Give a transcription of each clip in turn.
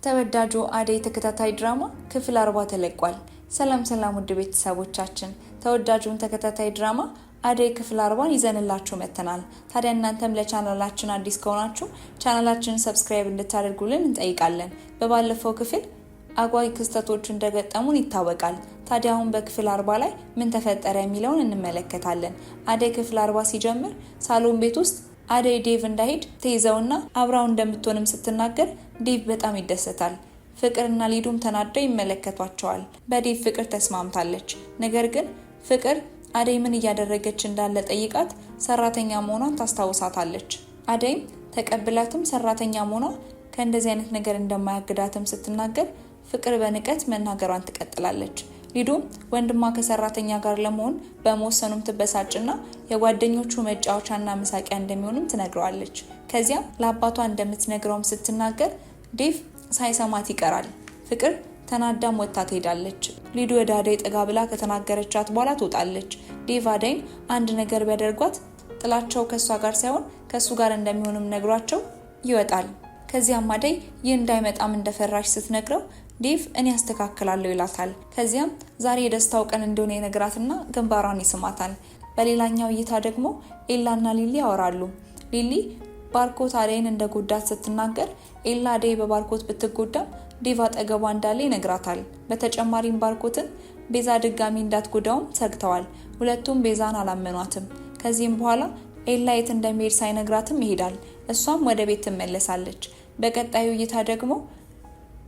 ተወዳጁ አደይ ተከታታይ ድራማ ክፍል 40 ተለቋል። ሰላም ሰላም ውድ ቤተሰቦቻችን፣ ተወዳጁን ተከታታይ ድራማ አደይ ክፍል 40ን ይዘንላችሁ መጥተናል። ታዲያ እናንተም ለቻናላችን አዲስ ከሆናችሁ ቻናላችንን subscribe እንድታደርጉልን እንጠይቃለን። በባለፈው ክፍል አጓጊ ክስተቶች እንደገጠሙን ይታወቃል። ታዲያ አሁን በክፍል 40 ላይ ምን ተፈጠረ የሚለውን እንመለከታለን። አደይ ክፍል 40 ሲጀምር ሳሎን ቤት ውስጥ አደይ ዴቭ እንዳይሄድ ትይዘውና አብራው እንደምትሆንም ስትናገር ዴቭ በጣም ይደሰታል። ፍቅርና ሊዱም ተናደው ይመለከቷቸዋል። በዴቭ ፍቅር ተስማምታለች። ነገር ግን ፍቅር አደይ ምን እያደረገች እንዳለ ጠይቃት ሰራተኛ መሆኗን ታስታውሳታለች። አደይም ተቀብላትም ሰራተኛ መሆኗ ከእንደዚህ አይነት ነገር እንደማያግዳትም ስትናገር ፍቅር በንቀት መናገሯን ትቀጥላለች። ሊዱም ወንድሟ ከሰራተኛ ጋር ለመሆን በመወሰኑም ትበሳጭና የጓደኞቹ መጫወቻና መሳቂያ እንደሚሆንም ትነግረዋለች። ከዚያም ለአባቷ እንደምትነግረውም ስትናገር ዴቭ ሳይሰማት ይቀራል። ፍቅር ተናዳም ወጥታ ትሄዳለች። ሊዱ ወደ አደይ ጠጋ ብላ ከተናገረቻት በኋላ ትወጣለች። ዴቭ አደይን አንድ ነገር ቢያደርጓት ጥላቸው ከእሷ ጋር ሳይሆን ከእሱ ጋር እንደሚሆንም ነግሯቸው ይወጣል። ከዚያም አደይ ይህ እንዳይመጣም እንደፈራች ስትነግረው ዴቭ እኔ ያስተካክላለሁ ይላታል። ከዚያም ዛሬ የደስታው ቀን እንደሆነ ይነግራትና ግንባሯን ይስማታል። በሌላኛው እይታ ደግሞ ኤላና ሊሊ ያወራሉ። ሊሊ ባርኮት አደይን እንደጎዳት ስትናገር ኤላ አደይ በባርኮት ብትጎዳም ዴቭ አጠገቧ እንዳለ ይነግራታል። በተጨማሪም ባርኮትን ቤዛ ድጋሚ እንዳትጎዳውም ሰግተዋል። ሁለቱም ቤዛን አላመኗትም። ከዚህም በኋላ ኤላ የት እንደሚሄድ ሳይነግራትም ይሄዳል። እሷም ወደ ቤት ትመለሳለች። በቀጣዩ እይታ ደግሞ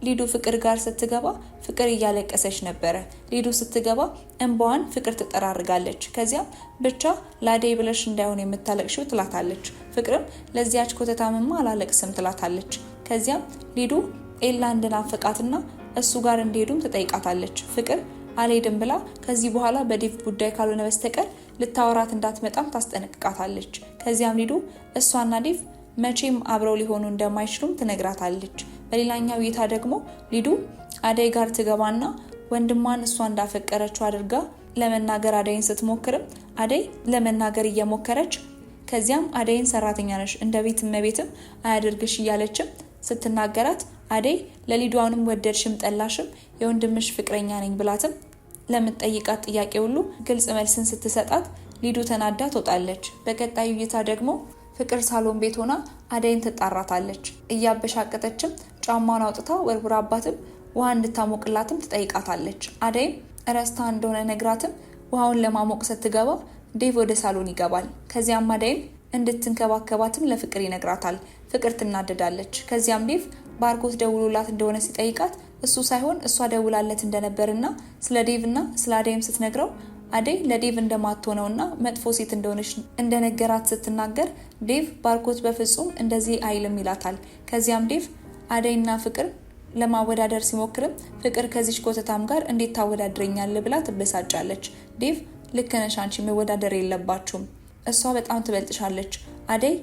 ሊዱ ፍቅር ጋር ስትገባ ፍቅር እያለቀሰች ነበረ። ሊዱ ስትገባ እንባዋን ፍቅር ትጠራርጋለች። ከዚያም ብቻ ላደይ ብለሽ እንዳይሆን የምታለቅሽው ትላታለች። ፍቅርም ለዚያች ኮተታምማ አላለቅስም ትላታለች። ከዚያም ሊዱ ኤላ እንድናፈቃትና እሱ ጋር እንዲሄዱም ትጠይቃታለች። ፍቅር አልሄድም ብላ ከዚህ በኋላ በዴቭ ጉዳይ ካልሆነ በስተቀር ልታወራት እንዳትመጣም ታስጠነቅቃታለች። ከዚያም ሊዱ እሷና ዴቭ መቼም አብረው ሊሆኑ እንደማይችሉም ትነግራታለች። በሌላኛው እይታ ደግሞ ሊዱ አደይ ጋር ትገባና ወንድሟን እሷ እንዳፈቀረችው አድርጋ ለመናገር አደይን ስትሞክርም አደይ ለመናገር እየሞከረች ከዚያም አደይን ሰራተኛ ነሽ እንደ ቤት እመቤትም አያደርግሽ እያለችም ስትናገራት አደይ ለሊዷንም ወደድሽም ጠላሽም የወንድምሽ ፍቅረኛ ነኝ ብላትም ለምትጠይቃት ጥያቄ ሁሉ ግልጽ መልስን ስትሰጣት ሊዱ ተናዳ ትወጣለች። በቀጣዩ እይታ ደግሞ ፍቅር ሳሎን ቤት ሆና አደይን ትጣራታለች። እያበሻቀጠችም ጫማውን አውጥታ ወርውራባትም ውሃ እንድታሞቅላትም ትጠይቃታለች። አደይም ረስታ እንደሆነ ነግራትም ውሃውን ለማሞቅ ስትገባ ዴቭ ወደ ሳሎን ይገባል። ከዚያም አደይን እንድትንከባከባትም ለፍቅር ይነግራታል። ፍቅር ትናደዳለች። ከዚያም ዴቭ ባርኮት ደውሎላት እንደሆነ ሲጠይቃት እሱ ሳይሆን እሷ ደውላለት እንደነበርና ስለ ዴቭ እና ስለ አደይም ስትነግረው አደይ ለዴቭ እንደማትሆነውና መጥፎ ሴት እንደሆነች እንደነገራት ስትናገር ዴቭ ባርኮት በፍጹም እንደዚህ አይልም ይላታል። ከዚያም ዴቭ አደይና ፍቅር ለማወዳደር ሲሞክርም ፍቅር ከዚች ኮተታም ጋር እንዴት ታወዳድረኛለህ ብላ ትበሳጫለች። ዴቭ ልክ ነሽ አንቺ መወዳደር የለባችሁም፣ እሷ በጣም ትበልጥሻለች፣ አደይ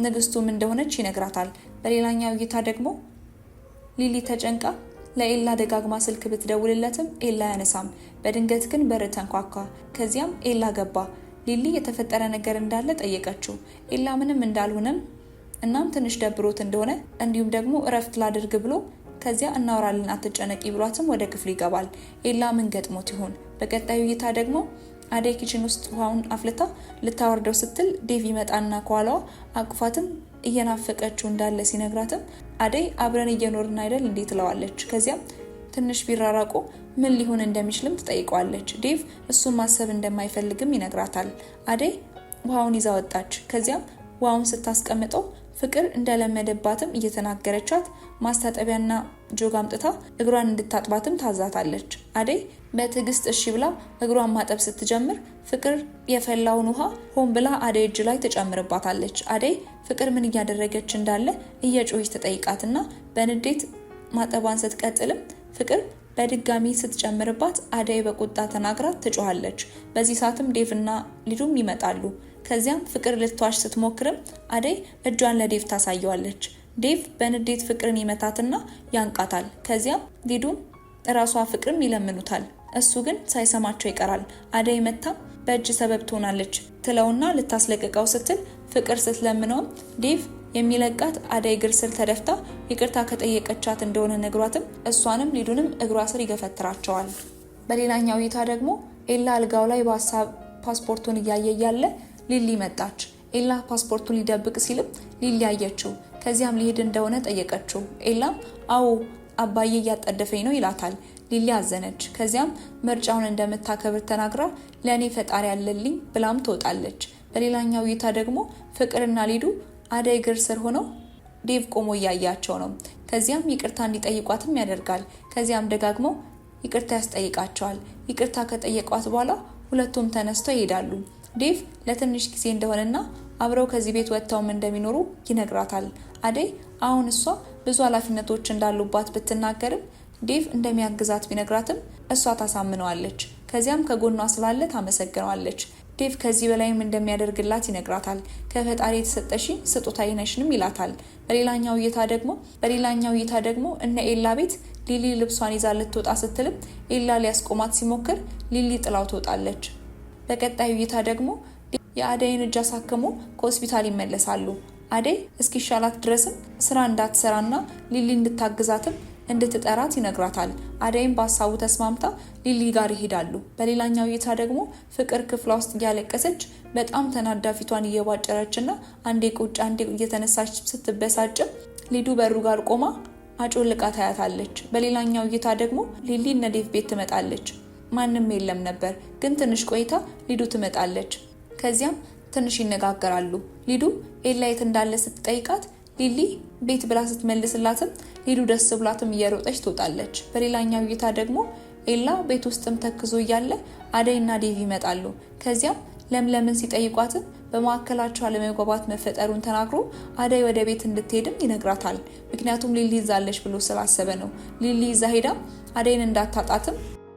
ንግስቱም እንደሆነች ይነግራታል። በሌላኛው እይታ ደግሞ ሊሊ ተጨንቃ ለኤላ ደጋግማ ስልክ ብትደውልለትም ኤላ አያነሳም። በድንገት ግን በር ተንኳኳ። ከዚያም ኤላ ገባ። ሊሊ የተፈጠረ ነገር እንዳለ ጠየቀችው። ኤላ ምንም እንዳልሆነም እናም ትንሽ ደብሮት እንደሆነ እንዲሁም ደግሞ እረፍት ላድርግ ብሎ ከዚያ እናወራለን አትጨነቂ ብሏትም ወደ ክፍሉ ይገባል። ኤላ ምን ገጥሞት ይሆን? በቀጣዩ እይታ ደግሞ አደይ kitchen ውስጥ ውሃውን አፍልታ ልታወርደው ስትል ዴቭ ይመጣና ከኋላዋ አቅፏትም እየናፈቀችው እንዳለ ሲነግራትም አደይ አብረን እየኖርን አይደል እንዴ ትለዋለች። ከዚያም ትንሽ ቢራራቁ ምን ሊሆን እንደሚችልም ትጠይቀዋለች። ዴቭ እሱን ማሰብ እንደማይፈልግም ይነግራታል። አደይ ውሃውን ይዛ ወጣች። ከዚያም ውሃውን ስታስቀምጠው ፍቅር እንደለመደባትም እየተናገረቻት ማስታጠቢያና ጆግ አምጥታ እግሯን እንድታጥባትም ታዛታለች። አደይ በትዕግስት እሺ ብላ እግሯን ማጠብ ስትጀምር ፍቅር የፈላውን ውሃ ሆን ብላ አደይ እጅ ላይ ትጨምርባታለች። አደይ ፍቅር ምን እያደረገች እንዳለ እየጮኸች ትጠይቃትና በንዴት ማጠቧን ስትቀጥልም ፍቅር በድጋሚ ስትጨምርባት አደይ በቁጣ ተናግራት ትጮኻለች። በዚህ ሰዓትም ዴቭና ሊዱም ይመጣሉ። ከዚያም ፍቅር ልትዋሽ ስትሞክርም አደይ እጇን ለዴቭ ታሳየዋለች። ዴቭ በንዴት ፍቅርን ይመታትና ያንቃታል። ከዚያም ሊዱም እራሷ ፍቅርም ይለምኑታል። እሱ ግን ሳይሰማቸው ይቀራል። አደይ መታም በእጅ ሰበብ ትሆናለች ትለውና ልታስለቅቀው ስትል ፍቅር ስትለምነውም ዴቭ የሚለቃት አደይ እግር ስር ተደፍታ ይቅርታ ከጠየቀቻት እንደሆነ ነግሯትም እሷንም ሊዱንም እግሯ ስር ይገፈትራቸዋል። በሌላኛው እይታ ደግሞ ኤላ አልጋው ላይ በሀሳብ ፓስፖርቱን እያየ እያለ ሊሊ መጣች። ኤላ ፓስፖርቱን ሊደብቅ ሲልም ሊሊ አየችው። ከዚያም ሊሄድ እንደሆነ ጠየቀችው። ኤላም አዎ አባዬ እያጣደፈኝ ነው ይላታል። ሊሊ አዘነች። ከዚያም ምርጫውን እንደምታከብር ተናግራ ለእኔ ፈጣሪ ያለልኝ ብላም ትወጣለች። በሌላኛው እይታ ደግሞ ፍቅርና ሊዱ አደይ እግር ስር ሆነው ዴቭ ቆሞ እያያቸው ነው። ከዚያም ይቅርታ እንዲጠይቋትም ያደርጋል። ከዚያም ደጋግሞ ይቅርታ ያስጠይቃቸዋል። ይቅርታ ከጠየቋት በኋላ ሁለቱም ተነስተው ይሄዳሉ። ዴቭ ለትንሽ ጊዜ እንደሆነና አብረው ከዚህ ቤት ወጥተውም እንደሚኖሩ ይነግራታል። አደይ አሁን እሷ ብዙ ኃላፊነቶች እንዳሉባት ብትናገርም ዴቭ እንደሚያግዛት ቢነግራትም እሷ ታሳምነዋለች። ከዚያም ከጎኗ ስላለ ታመሰግነዋለች። ዴቭ ከዚህ በላይም እንደሚያደርግላት ይነግራታል። ከፈጣሪ የተሰጠሽ ስጦታዬ ነሽንም ይላታል። በሌላኛው እይታ ደግሞ እነ ኤላ ቤት ሊሊ ልብሷን ይዛ ልትወጣ ስትልም ኤላ ሊያስቆማት ሲሞክር ሊሊ ጥላው ትወጣለች። በቀጣዩ እይታ ደግሞ የአደይን እጅ አሳክሞ ከሆስፒታል ይመለሳሉ። አደይ እስኪሻላት ድረስም ስራ እንዳትሰራና ሊሊ እንድታግዛትም እንድትጠራት ይነግራታል። አደይም በሀሳቡ ተስማምታ ሊሊ ጋር ይሄዳሉ። በሌላኛው እይታ ደግሞ ፍቅር ክፍሏ ውስጥ እያለቀሰች በጣም ተናዳ ፊቷን እየቧጨረች እና አንዴ ቁጭ አንዴ እየተነሳች ስትበሳጭም ሊዱ በሩ ጋር ቆማ አጮልቃ ታያታለች። በሌላኛው እይታ ደግሞ ሊሊ እነ ዴቭ ቤት ትመጣለች። ማንም የለም ነበር፣ ግን ትንሽ ቆይታ ሊዱ ትመጣለች። ከዚያም ትንሽ ይነጋገራሉ። ሊዱ ኤላ የት እንዳለ ስትጠይቃት ሊሊ ቤት ብላ ስትመልስላትም ሊዱ ደስ ብሏትም እየሮጠች ትወጣለች። በሌላኛው እይታ ደግሞ ኤላ ቤት ውስጥም ተክዞ እያለ አደይና ዴቭ ይመጣሉ። ከዚያም ለምለምን ሲጠይቋትም በመካከላቸው አለመግባባት መፈጠሩን ተናግሮ አደይ ወደ ቤት እንድትሄድም ይነግራታል። ምክንያቱም ሊሊ ይዛለች ብሎ ስላሰበ ነው። ሊሊ ይዛ ሄዳ አደይን እንዳታጣትም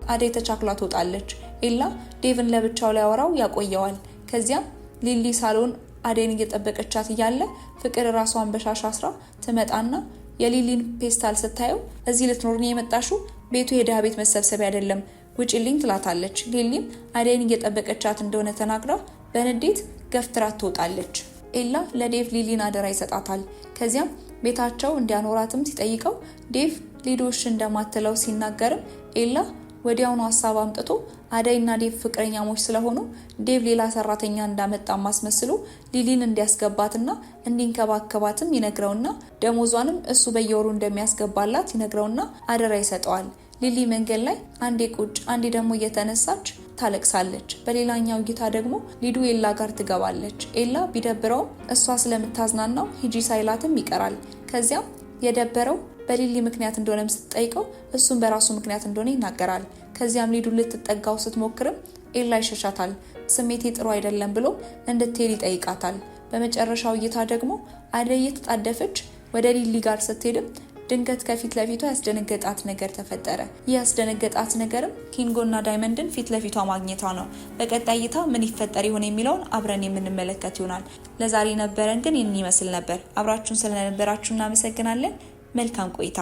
አደይ ተቻክላ ትወጣለች። ኤላ ዴቭን ለብቻው ሊያወራው ያቆየዋል። ከዚያም ሊሊ ሳሎን አደይን እየጠበቀቻት እያለ ፍቅር ራሷን በሻሽ አስራ ትመጣና የሊሊን ፔስታል ስታየው እዚህ ልትኖር ነው የመጣሽው? ቤቱ የድሃ ቤት መሰብሰቢያ አይደለም፣ ውጭልኝ ትላታለች። ሊሊም አደይን እየጠበቀቻት እንደሆነ ተናግራ በንዴት ገፍትራት ትወጣለች። ኤላ ለዴቭ ሊሊን አደራ ይሰጣታል። ከዚያም ቤታቸው እንዲያኖራትም ሲጠይቀው ዴቭ ሊዱ እሺ እንደማትለው ሲናገርም ኤላ ወዲያውኑ ሀሳብ አምጥቶ አደይና ዴቭ ፍቅረኛሞች ስለሆኑ ዴቭ ሌላ ሰራተኛ እንዳመጣ ማስመስሎ ሊሊን እንዲያስገባትና እንዲንከባከባትም ይነግረውና ደሞዟንም እሱ በየወሩ እንደሚያስገባላት ይነግረውና አደራ ይሰጠዋል። ሊሊ መንገድ ላይ አንዴ ቁጭ አንዴ ደግሞ እየተነሳች ታለቅሳለች። በሌላኛው እይታ ደግሞ ሊዱ ኤላ ጋር ትገባለች። ኤላ ቢደብረውም እሷ ስለምታዝናናው ሂጂ ሳይላትም ይቀራል። ከዚያም የደበረው በሊሊ ምክንያት እንደሆነም ስትጠይቀው እሱም በራሱ ምክንያት እንደሆነ ይናገራል። ከዚያም ሊዱ ልትጠጋው ስትሞክርም ኤላ ይሸሻታል። ስሜቴ ጥሩ አይደለም ብሎ እንድትሄድ ይጠይቃታል። በመጨረሻው እይታ ደግሞ አደይ እየተጣደፈች ወደ ሊሊ ጋር ስትሄድም ድንገት ከፊት ለፊቷ ያስደነገጣት ነገር ተፈጠረ። ይህ ያስደነገጣት ነገርም ኪንጎና ዳይመንድን ፊት ለፊቷ ማግኘቷ ነው። በቀጣይ እይታ ምን ይፈጠር ይሆን የሚለውን አብረን የምንመለከት ይሆናል። ለዛሬ ነበረን ግን ይህን ይመስል ነበር። አብራችሁን ስለነበራችሁ እናመሰግናለን። መልካም ቆይታ።